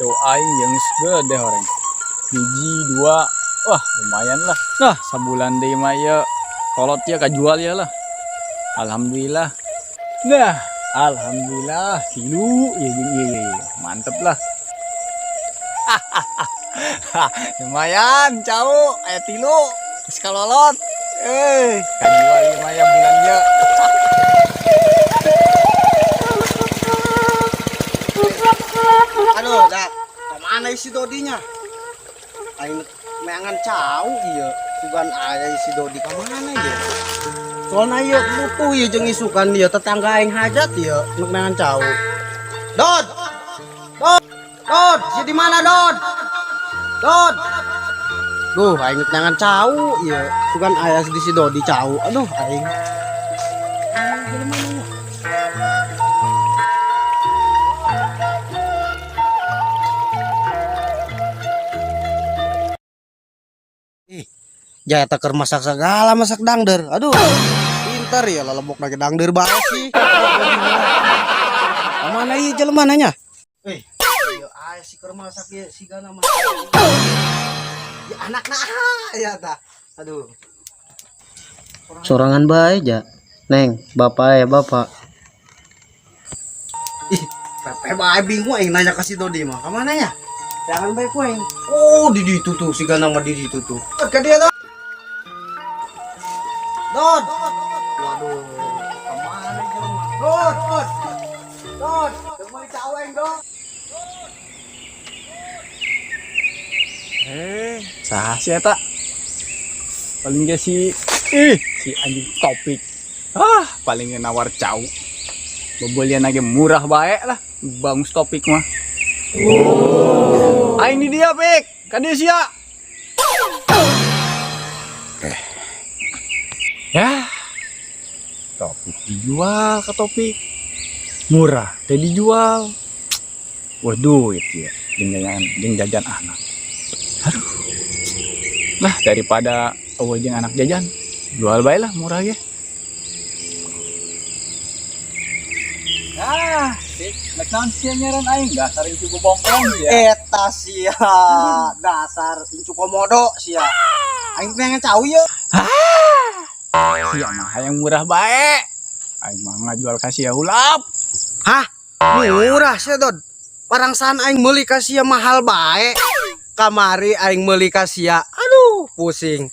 Cau aing jeung gede horeng. Hiji, dua, wah, lumayan lah. Nah, sabulan deui mah ieu kolot ya kajual ya lah. Alhamdulillah. Nah, alhamdulillah tilu ya jeung ieu ieu, ieu. Mantep lah. Lumayan cau aya tilu geus kalolot. Eh, kajual ieu mah ya bulan ieu. Aduh, dah. Kemana si Dodinya? Aing meangan cau ieu. Sugan aya si Dodi ka mana ieu? Soalna ieu butuh ieu jeung isukan ieu tetangga aing hajat ieu nuk meangan cau. Dod. Dod. Dod, si di mana, Dod? Dod. Duh, aing nuk meangan cau ieu. Sugan aya di si Dodi cau. Aduh, aing. Ih, jaya keur masak segala masak dangder. Aduh, pinter ya lalebok lagi dangder bae sih. Mana ieu jelema nanya? Eh, ieu aya si keur masak ieu sigana mah. Ya anakna ya tah. Aduh. Sorangan bae ja. Neng, bapak ya bapak. Ih, pepe bae bingung aing nanya ka si Dodi mah. Ka mana ya? Jangan bae ku aing. Oh, di ditu tuh sigana mah di ditu tuh. Ka dia tuh. Dod. Waduh, kemana jelema? Dod, Dod. Dod, meuli cau aing, Dod. Eh, saha sih eta? Paling ge si ih, si anjing Topik. Ah, paling ge nawar cau. Bebelian lagi murah bae lah. Bangus Topik mah. Oh. Aing di dia, Pik. Ka dieu sia. Eh. Ya. Topik dijual ke Topik. Murah teh dijual. Wah, duit ya. Jeung jajan anak. Aduh. Lah, daripada eueuh jeung anak jajan, jual bae lah murah ge. Ah, sik, nek naon sia nyaran aing dasar incu bobongkong ya. Eta sia, dasar incu komodo sia. Aing pengen cau ieu. Sia mah hayang murah bae. Aing mah ngajual ka sia hulap. Hah? Murah sia, Dod. Parangsaan aing meuli ka sia mahal bae. Kamari aing meuli ka sia. Aduh, pusing.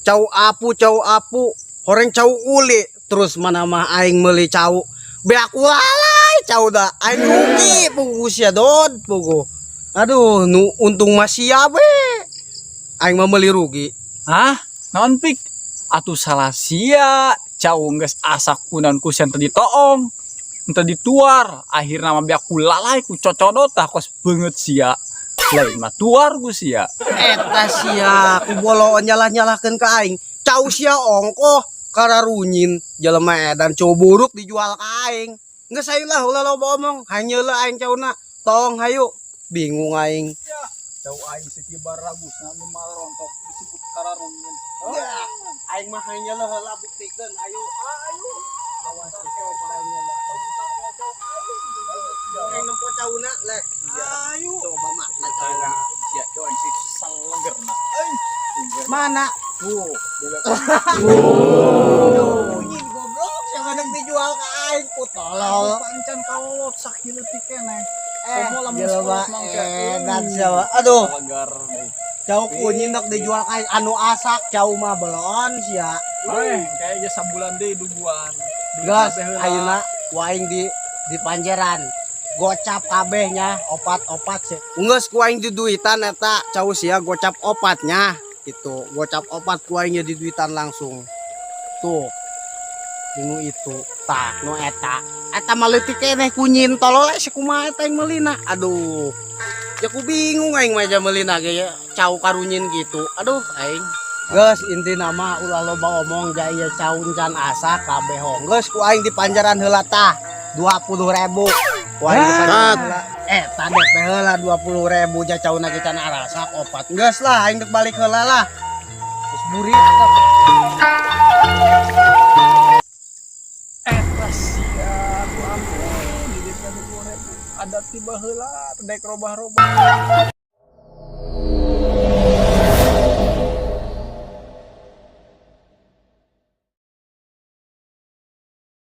Cau apu, cau apu, horeng cau uli. Terus mana mah aing meuli cau. Beak walai cau da. Aing rugi pugu sia, Dod, pugu. Aduh, nu untung mah sia we. Aing mah meuli rugi. Hah? Naon, Pik? Atuh salah sia. Cau geus asak kunaon ku sia teu ditoong. Teu dituar. Akhirna mah beak ku lalai ku cocodot tah kos beungeut sia. Lain mah tuar ku sia. Eta sia, ku boloon nyalah-nyalahkeun ka aing. Cau sia ongkoh kararunyin jelema edan cau buruk dijual ka aing. Geus hayu lah ulah loba omong, hanyeula aing cauna. Tong hayu, bingung aing. Ya, cau aing sekibar ragusna nu marontok disebut kararunyin. Ya, aing mah hanyeula heula buktikeun. Ayo, ayo. Awas coba hanyeula. Aing nempo cauna leh. Ayo. Coba makna cauna. Sia cau aing sih salegerna. Euy. Mana? Tuh. Kunyin goblok, siapa yang dijual ka aing ku tolol. Pancan kalolot sakieutik keneh. Eh, Komo lamun jelema sekolot mangke. edan siapa? Aduh, Salegar deui. cau kunyin dok dijual ka aing anu asak cau mah belon sia. Eh, kayaknya sabulan deui duguan. Gas, ayeuna ku aing di panjeran. Gocap kabehnya opat-opat sih. Geus ku aing diduitan eta cau sia gocap opatnya gitu. Gocap opat ku aing di duitan langsung. Tuh. Nu itu tah nu eta. Eta mah leutik keneh kunyin tolol si kumaha eta yang meulina. Aduh. Ya ku bingung aing mah aja meulina ge ya cau karunyin gitu. Aduh aing. Geus intina mah ulah loba omong ja ieu cau encan asak kabeh hong. Geus ku aing di panjaran heula tah 20.000. Ku aing di panjaran heula. Eh, tadi teh heula 20.000 ja cauna ge can arasak opat. Geus lah aing dek balik heula lah. Geus burit lah. Eta sia, aduh ampun. Duitna 20.000. Adat ti baheula, teu daek robah-robah.